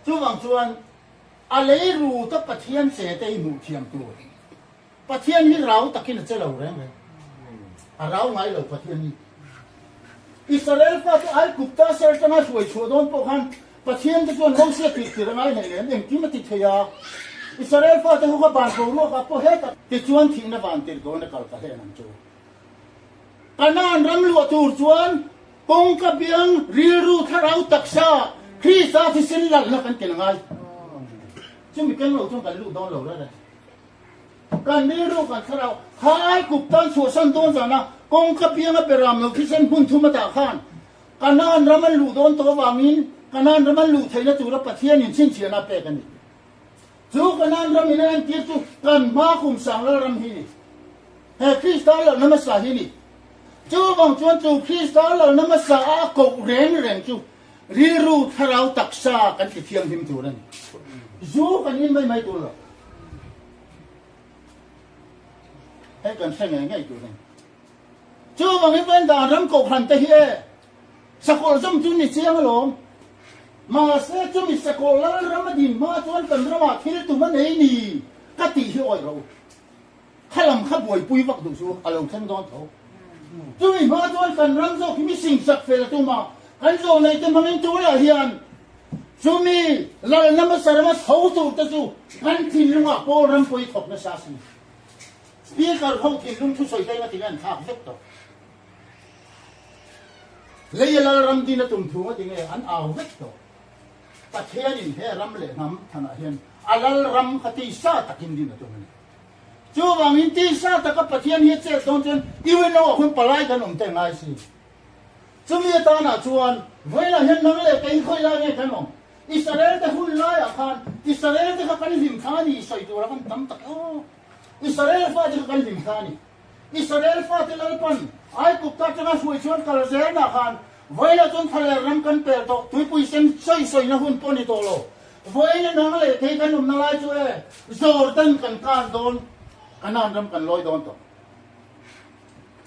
Chuvang chuan a lei ru ta Pathian che te hi hmuh thiam tur. Pathian hi rau takin a che lo reng reng. A rau ngai lo Pathian hi. Israel fate Aigupta ser atanga hruai chhuah dawn pawh khan Pathian te chuan Mosia tih tir a ngai hlei lem, engkim a ti thei a. Israel fate ho kha van boruakah pawh hetah tichuan thihna van tirh dawn a kal ka hlen ang chu. Kanaan ram luah tur chuan kawngka biang rilru thlarau taksa Krista thisen lalhna kan ken a ngai. Chumi keng lo chuan kan luh dawn lo reng reng. Kan rilru kan thlarau kha ai kup tan chhuahsan dawn zana kawngka pianga beram lo thisen hmun thum a dah khan Kanaan ram an luh dawn tawh avangin Kanaan ram an luh theihna tura Pathianin chhinchhiahna a pek a ni. Chu Kanaan ram in a entir chu kan hma kum Sanglal ram hi ni. He Krista lalna hmasa hi ni. Chuvang chuan chu Krista lalna hmasa a a koh reng reng chu rilru thlarau taksa kan ti thianghlim tur a ni. Zu kan in mai mai tur lo. Hei kan hre ngei ngei tur a ni. Chuvangin Vendan ram kohhran te hi e sakawlh zawm chu ni chiang alawm. Mahse chumi sakawlh lal ram a din hma chuan kan ramah thil tum a nei ni ka tih hi awih rawh u. Kha lam kha buaipui vak duh chu a lo thleng dawn tho. Chumi hma chuan kan ram zawk hi mi singsak fel a tum a, kan zawhneih te hmangin tunah hian chumi lalna hmasa rama tho tur te chu kan thinlungah Pawl ram pawh i thawk nasa a sin. Speaker ho thinlung thusawi te enga tinge an thlak vek tawh. Lei a lal ram din a tum thu nga tinge an au vek tawh. Pathianin he ram leh hnam thanah hian a lal ram kha tisa takin din a tum a ni. Chuvangin tisa taka Pathian hi a chet dawn chuan UNO ah khuan palai kan awm te ngai si. Chumi atanah chuan vawiinah hian nang leh kei khawi lai nge kan awm? Israel te hun laiah khan Israel te kha kan hlim thla a ni sawi tura kan tam tak aw. Israel fate kha kan hlim thla a ni. Israel fate Lalpan Aigupta atanga hruai chuan kal zelnah khan vawiinah chuan thlaler ram kan pel tawh, tuipui sen sawi sawina hun pawh a ni tawh lo. Vawiina nang leh kei kan awmna lai chu e, Jordan kan kan dawn, Kanaan ram kan lawi dawn tawh.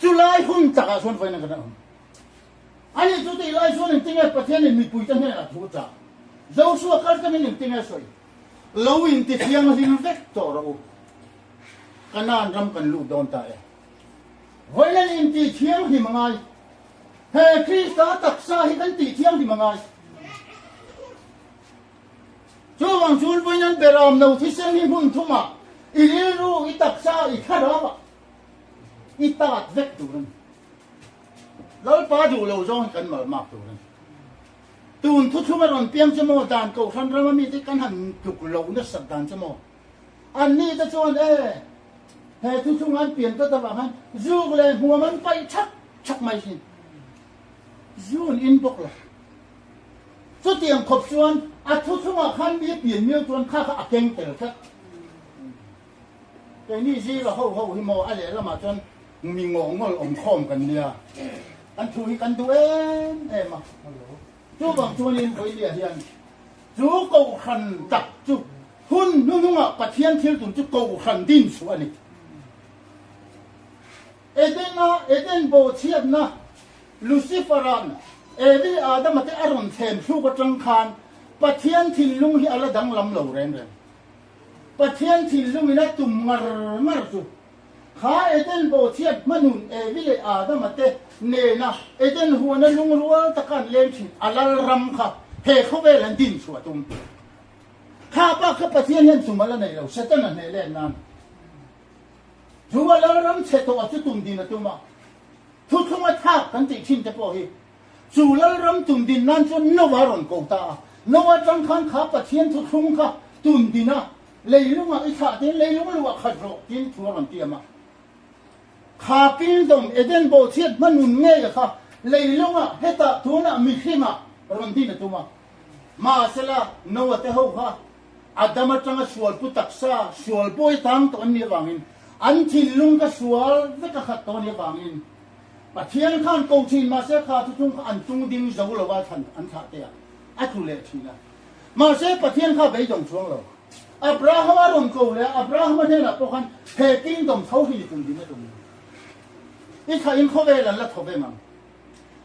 Chulai hun takah chuan vawiina kan awm. Ani chu tih lai chuan engtinge Pathianin mipuite hnenah thu a chah? Joshua kal tangin engtinge a sawi? Lo inti thianghlim vek tawh rawh u. Kanaan ram kan lut dawn ta e. Vawiin inti thianghlim a ngai. He Krista taksa hi kan tih thianghlim a ngai. Chuvang chuan vawiin an beram no thisen hi hmun thumah i rilru, i taksa, i thlarauah i tat vek tur a ni. Lalpa duh lo zawng hi kan malmak tur a ni. Tun thuthlung a rawn piang che maw, dan kohhran rama mite kan han tluk lo nasat dan che maw? Anni te chuan e, he thuthlung an pian tlat avang khan zuk leh hmuam an paih thak thak mai thin. Zu an in bawk lo. Chutiang khawp chuan a thuthlungah khan mi a pian miau chuan kha kha a keng tel tlat. Keini zira ho ho hi maw a lehlamah chuan mi ngawhngawl awm khawm kan nia, kan thu hi kan duh em em a. Chuvang chuanin Vawilia hian chu kohhran tak chu hun hnuhnungah Pathian thil tum chu kohhran din chhuah a ni. Edena Eden bawhchhiatna Lucifer-a'n Evi Adama te a rawn thlem thluk atang khan Pathian thinlung hi a la danglam lo reng reng. Pathian thinlungin a tum ngar ngar chu kha Eden bawhchhiat hmanun Evi leh Adama te nena Eden huana lungrual taka an leng thin a lal ram kha he khawvel an din chhuah tum. Kha bak kha Pathian hian tum a la nei lo, Setana hneh let nan chu a lal ram chhe tawh a chu tum din a tum a, thuthlung a thlak kan tih thin te pawh hi Chu Lalram tundin nan chuan Noah rawn ko ta a. Noah atang khan kha Pathian thuthlung kha tundin a, leilungah i thlah tiin leilung luah khat rawh tiin thu a rawn tiam a. Kha kingdom Eden bawhchhiat hmanun ngei a kha leilungah hetah tunah mihringah rawn din a tum a. Mahsela Noah te ho kha Adam atanga sualpu taksa sual bawi tang tawh an nih avangin an thinlung kha sual vek a khat tawh a nih avangin Pathian khan ko thin mahse kha thuthlung kha an tung ding zo lo a thlan an thlah te ah a tlu leh thin a. Mahse Pathian kha beidawng chuang lo. Abraham a rawn ko leh a, Abraham a hnenah pawh khan he kingdom tho hi ni tum din a tum. I thlah in khawvel an la tho veng ang.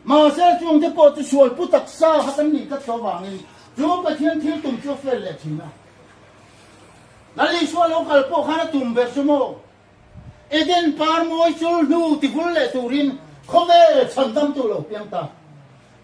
Mahse chung te pawh chu sual pu taksa kha kan nih tlat tawh avangin chu Pathian thil tum chu a fel leh thin a. Lal Isua lo kal pawh khan a tum ber chu maw? Eden par mawi chul hnu tivul leh turin khawvel chhandamtu lo piang ta.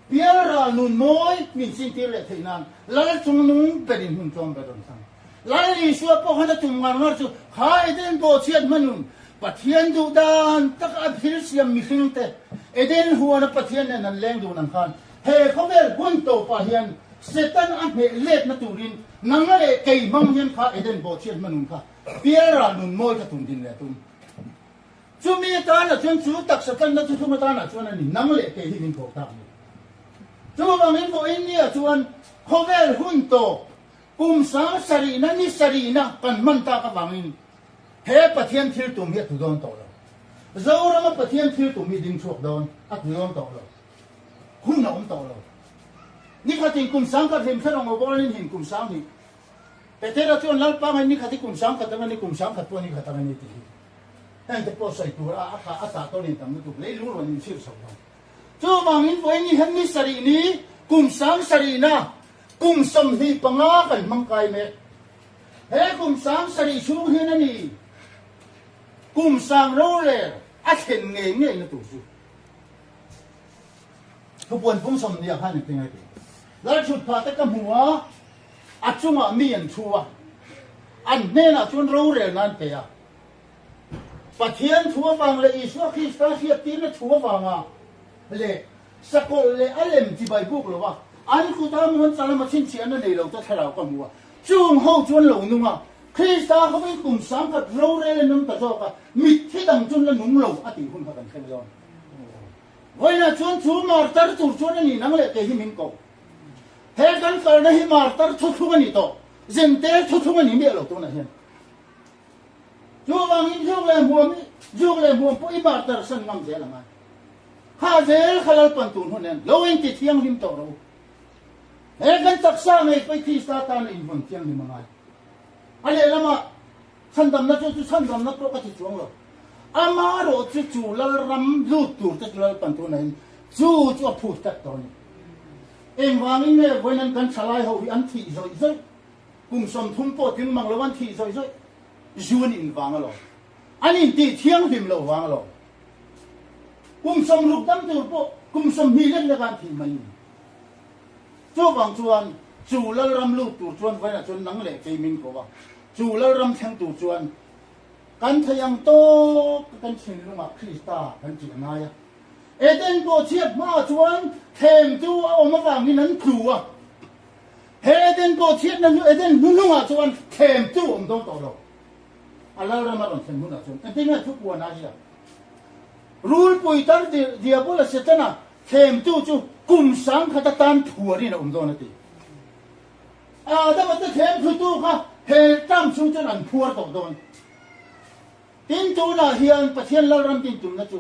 Pial ral nun mawi min chintir leh theih nan Lal chungnung berin hmun tlawm ber rawn chang. Lal Isua pawh khan a tum ngar ngar chu kha Eden bawhchhiat hmanun Pathian duh dan taka a thil siam mihring te Eden huana Pathian nen an leng dun ang khan he khawvel hun tawpah hian Satan a hneh letna turin nang leh kei hmang hian kha Eden bawhchhiat hmanun kha Pial ral nun mawi ka tum din leh tum. Chumi atana chuan chu taksa tlanna chu thum atana chuan a ni, nang leh kei hi min koh tak ni. Chuvangin vawiin nia chuan khawvel hun tawp kum sang sarihna ni sarihna kan hman tak avangin he Pathian thil tum hi a tu dawn tawh lo. Zorama Pathian thil tum hi ding chhuak dawn a tu dawn tawh lo. Hun a awm tawh lo. Nikhatin kum sangkhat hlim thlarau ngawbawlin hin kum sang hnih Petera chuan Lalpa ngai nikhat hi kum sangkhat ang a ni, kum sangkhat pawh nikhat ang a ni tih hi heng te pawh sawi tur a a kah a tah tawn in tam lutuk leilung rawn inchhir chho lo. Chuvangin vawiin hian ni sarih ni kum sang sarihna kum 25 kan hmang kai mek. He kum sang sarih chhung hian a ni kum sang rorel a thlen ngei ngei na tur chu. Thupuan pung 20 ah khan engtin nge tih? Lalthut phah te ka hmu a. A chungah mi an thu a, an hnenah chuan rorel nan pe a. Pathian thu avang leh Isua Krista hriattirna thu avanga leh sakawlh leh a lem chibai buk lo a, An kuta muan chalama chhinchhiahna nei lo te thlarau ka hmu a, chung ho chuan lo nung a, Krista hovin kum 10,000 rorel an awm ta zawk a, mitthi dang chuan la nung lo a tih hun kha kan thleng dawn. Vawiinah chuan chu martar tur chuan a ni nang leh kei hi min ko. He kan kalna hi martar thuthlung a ni tawh, Zentel thuthlung a ni miah lo tunah hian. Chuvangin zuk leh hmuam i zuk leh hmuam pawh i martar san ngam zel a ngai. Kha zel kha Lalpan tun hun en lo in ti thianghlim tawh rawh u. He kan taksa ngei pawh i Krista tana invawn thianghlim a ngai. A lehlamah chhandamna chu chu chhandamna pawh ka ti chuang lo. Amaherawh chu chu Lalram lut tur te chu Lalpan tunah hian chu chu a phut tlat tawh a ni. Engvangin nge vawiin kan thalai ho hi an thih zawih zawih? Kum 30 pawh tling mang lo an thih zawih zawih zu an in vang alawm. An intih thianghlim lo vang alawm. Kum 60 dam tur pawh kum 20 lek lek a an thih mai ni. Chuvang chuan chu Lalram lut tur chuan vawiinah chuan nang leh kei min ko a, chu Lalram thleng tur chuan kan thei ang tawk kan thinlungah Krista kan ṭih a ngai a. Eden pawh chhiat hmaah chuan thlemtu a awm avangin an tlu a. He Eden pawh chhiatna hnu Eden hnuhnungah chuan thlemtu awm dawn tawh lo. A Lalram a rawn thlen hunah chuan engtin nge thu puan a ziak? Rulpui tar Diabola Setana thlemtu chu kum 10,000 atan phuarin a awm dawn a ti. Adama te thlem thutu kha he term chhung chuan an phuar tawh dawn. Tin tunah hian Pathian Lalram din tumna chu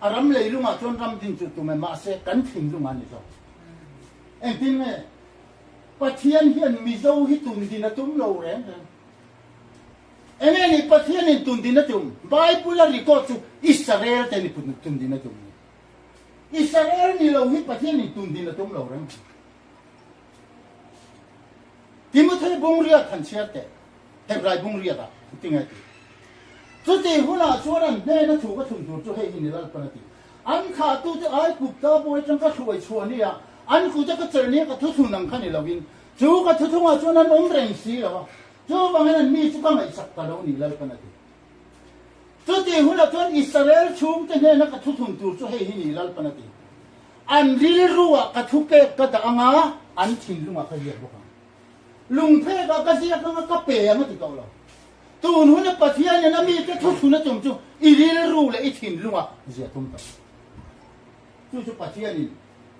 a ram leilungah chuan ram din chu tum e, mahse kan thinlungah a ni zawk. Engtin nge Pathian hian Mizo hi tun din a tum lo reng reng? Enge ni Pathianin tun din a tum? Bible a record chu Israel te ni tun din a tum ni. Israel ni lo hi Pathianin tun din a tum lo reng. Timothy bung riat han chhiar teh. Hebrai bung riat ah ti nge ti. Chuti hunah chuan an hnena thu ka thun tur chu hei hi ni Lalpan a ti. An thlahtute Aigupta bawi atang ka hruai chhuah nia, an kute ka chelh nia ka thuthlun ang kha ni loin, chu ka thuthungah chuan an awm reng si lo a, chuvangin an mi chu ka ngaihsak ta lo ni Lalpan a ti. Chuti hunah chuan Israel chhungte hnena ka thuthlun tur chu hei hi ni Lalpan a ti. An rilruah ka thupek ka dah anga, an thinlungah ka ziak bawk ang. Lungphekah ka ziak anga ka pe ang a ti tawh lo. Tun huna Pathianin a mite thuthlun a tum chu i rilru leh i thinlunga zia tum tawh. Chu chu Pathianin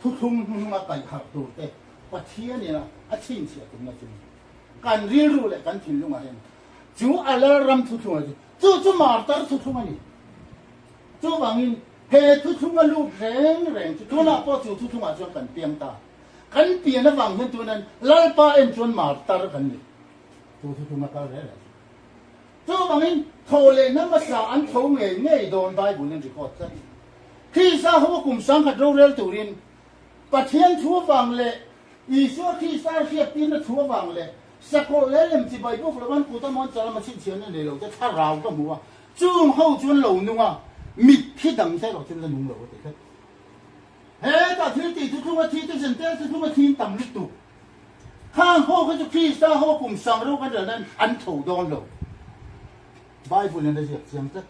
thuthlung hnuhnunga kaih harh tur te Pathianin a chhinchhiah tumna chu ni. Kan rilru leh kan thinlungah hian chu a Lalram thuthlung a chu chu chu martar thuthlung a ni. Chuvangin he thuthlunga lut reng reng chu tunah pawh chu thuthlungah chuan kan piang ta. Kan pian avang hian tunan Lalpa en chuan martar kan ni. Chu thu thunga kal rel a chu. Chuvangin tho leh na hmasa an tho ngei ngei dawn Bible in record tlat. Krista ho a kum 10,000 rorel turin Pathian thu avang leh Isua Krista hriattirna thu avang leh sakawlh leh lem chibai bawk lo an kut a mawn chalama chhinchhiahna nei lo te thlarau ka hmu a, chung ho chuan lo nung a, mitthi dang te erawh chuan la nung lo a ti tlat. Hetah thil tih thuthlunga thi te zentel thuthlunga thi tam lutuk. Khang ho kha chu Krista ho kum sang reuh kan rel nan an tho dawn lo. Bible in a ziak chiang tlat.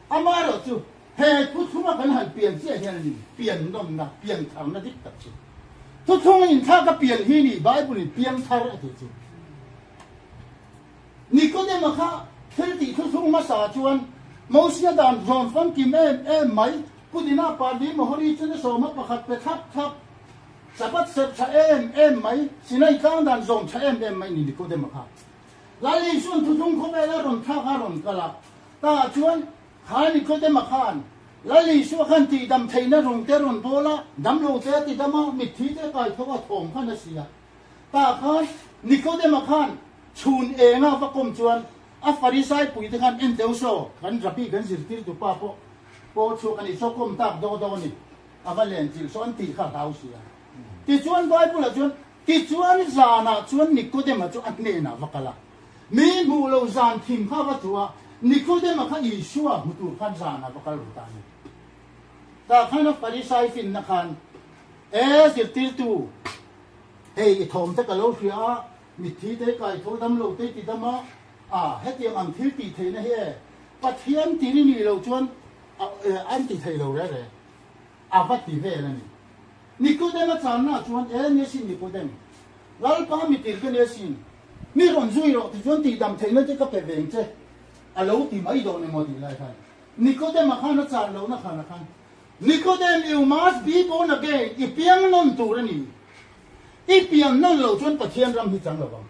Amaherawh chu he thuthlunga kan han pian chiah hian a ni pian nawmna, pian tharna dik tak chu. Thuthlung inthlak a pian hi ni Bible in piang thar a tih chu. Nikodema kha thil tih thuthlung hmasa chuan Mosia dan zawn famkim em em mai, kudina pali mahori chuna sawma pakhat pe thlap thlap, Sabbath serh tha em em mai, Sinai tlang dan zawm tha em em mai ni Nikodema kha. Lal Isuan thuthlung khawvela rawn thlak a rawn kal a, tah chuan kha Nikodema khan Lal Isua khan tihdam theihna rung te rawn bawl a, damlo te a tidam a, mitthi te kai tho a thawm khan a si a. Tah khan Nikodema khan chhun enga va kawm chuan a Farisai puite khan en teu saw, kan Rabbi kan zirtirtu pa pawh paw chhuak a nih saw kawm tak daw daw a ni. A va len chilh saw an tih kha hlau si a. Tichuan Bible ah chuan, Tichuan zanah chuan Nikodema chu a hnenah va kal a. Mi hmuh lo zan thim kha va chu a, Nikodema kha Isua hmu tur khan zanah va kal ru ta a ni. Tah khan a Farisai finna khan, E zirtirtu, hei i thawm te ka lo hria a, mitthi te kai tho dam lo te i ti dam a, a hetiang ang thil tih theihna hi e, Pathian tiri nih loh chuan an ti thei lo reh reh. A va ti vel a ni. Nikodema channa chuan, E ni asin Nikodem, Lalpa mi tir ka ni asin, mi rawn zui rawh tichuan tihdam theihna te ka pe veng che, a lo ti mai dawn emaw tih lai khan Nikodema khan a chan lohna khan a khan, Nikodem, you must be born again, i piang nawn tur a ni. I pian nawn loh chuan Pathian ram hi chang lo vang,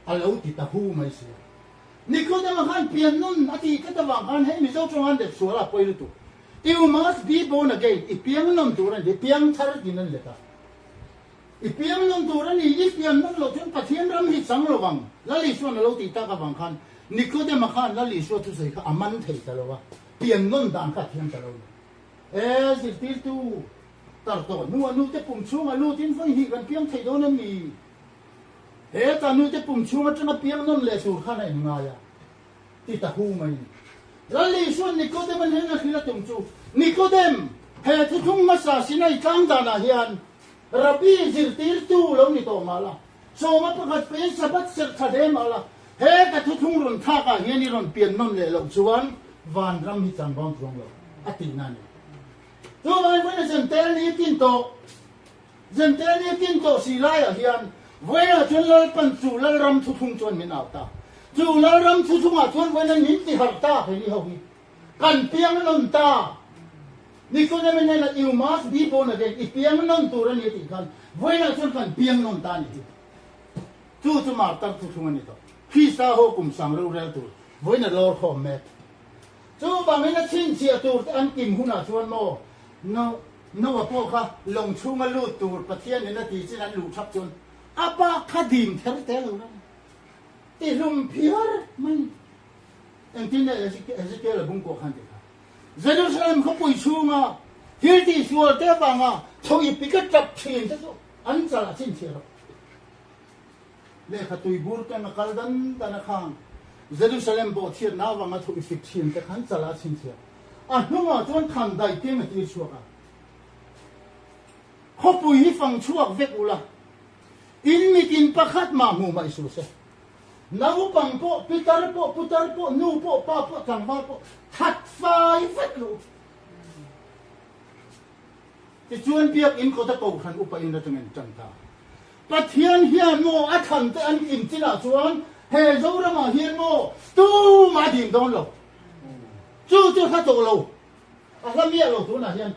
a lo ti ta hu mai si a. Nikodema khan pian nawn a tih tlat avang khan hei Mizo tawnga an let sual a pawi lutuk. You must be born again, i piang nawn tur a ni, i piang thar tiin an let a. I piang nawn tur a ni, i pian nawn loh chuan Pathian ram hi chang lo vang, Lal Isua'n a lo tih tak avang khan Nikodema khan Lal Isua thusawi kha a man thei ta lo a, pian nawn dan kha a thiam ta lo ni. E zirtirtu, tar tawh hnu a nute pum chhungah lutin vawi hnih kan piang thei dawn em ni? He ta nute pum chhung atanga piang nawn leh tur khan a inngai a, ti ta hu mai ni. Lal Isua'n Nikodem a hnena hrilh a tum chu, Nikodem, he thuthlung hmasa Sinai tlang danah hian Rabbi zirtirtu lo ni tawh mah la, sawma pakhat pein Sabbath serh tha hle mah la, he ka thuthlung rawn thlakah hian i rawn pian nawn leh loh chuan vanram hi changvang chuang lo, a tihna a ni. Chuvangin vawiina Zentel ni kin tawh, Zentel ni kin tawh si laiah hian vawiinah chuan Lalpan chu Lalram thuthlung chuan min au ta. Chu Lalram thuthlungah chuan vawiina min tiharh ta keini ho hi. Kan piang nawn ta. Nikodem hnenah you must be born again, i piang nawn tur a ni a tih khan vawiinah chuan kan piang nawn ta a ni hi. Chu chu martar thuthlung a ni tawh. Krista ho kum sang rorel tur vawiina lawr khawm mek. Chuvangin a chhinchhiah tur te an kim hunah chuan maw no Noah pawh kha lawng chhunga lut tur Pathianin a ti chin an luh thap chuan a bak kha dim ther te lo la ti hlum phiar mai. Engtin nge Ezekiel a bung pawh khan ti kha? Jerusalem khawpui chhunga thil tihsual te avanga tho i pik a tap thin te chu an chal a chhinchhiah rawh. Lehkha tuibur keng a kal dan dan a khang Jerusalem bawhchhiatna avanga tho i fik thin te kha an chal a chhinchhiah. A hnungah chuan khan daih keng a tir chhuak a. Khawpui hi fang chhuak vek ula, in mitin pakhat mah hmuh mah i su se. Naupang pawh, pitar pawh, putar pawh, nu pawh, pa pawh, tlangval pawh that fai vek lo. Tichuan biakinn kawta kohhran upa in atangin tan ta. Pathian hian maw a thlan te an in chinah chuan he Zoramah hian maw tumah a dim dawn lo. Chu chu hla tawh lo, a hla miah lo tunah hian.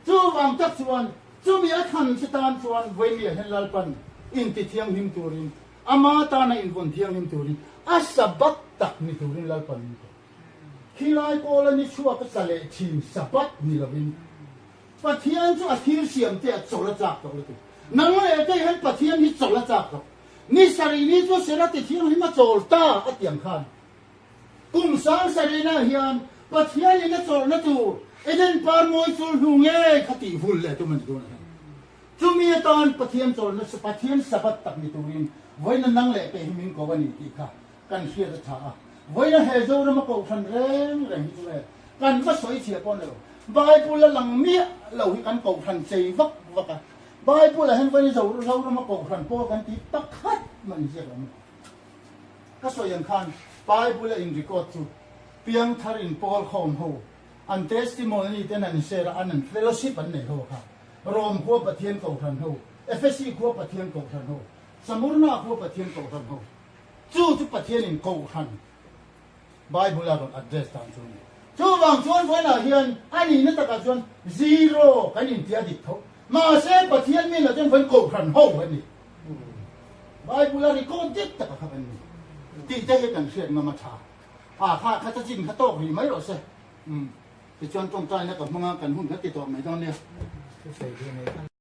Chuvang tak chuan chumi a thlan che tan chuan Vawimia hian Lalpan inti thianghlim turin, ama tana invawn thianghlim turin, a Sabbath tak ni turin Lalpan min pe. Khilai pawla ni chhuak a tla leh thin Sabbath ni lovin Pathian chu a thil siam te a chawl a chak tawh lutuk. Nang leh kei hian Pathian hi chawl a chak tawh. Ni sarih ni chu Serah ti thianghlim a chawl ta a tiang khan. Kum sang sarihna hian Pathianin a chawlhna tur Eden par mawi chul hnu ngei kha tih vul leh tum a ni dawn a ni. Chumi atan Pathian chawlhna chu Pathian Sabbath tak ni turin vawiina nang leh kei hi min ko a ni tih kha kan hriat a tha a. Vawiina he Zorama kohhran reng reng hi chu e kan va sawi chhia pawh ni lo. Bible a lang miah lo hi kan kohhran chei vak vak a. Bible ah hian vawiina Zorama kohhran pawl kan tih pakhat mah inziak lo a ni. Ka sawi ang khan Bible a in record chu piangthar in pawl khawm ho an testimony ten an share a an an fellowship an nei ho kha Rome khua Pathian kohhran ho Ephesi khua Pathian kohhran ho Samurna khua Pathian kohhran ho chu chu Pathian in kohhran Bible a rawn address dan chu a ni. Chuvang chuan vawiinah hian a nihna takah chuan zero kan intia dik tho. Mahse Pathian minah chuan vawiin kohhran ho a ni. Bible a record dik taka kha kan ni. Tih te hi kan hriat ngam a tha. A kha kha chachin kha tawk rih mai rawh se. Tichuan tawngtaina ka hmang a, kan hun kha ti tawh mai dawn nia. Thusawi duh nei kha.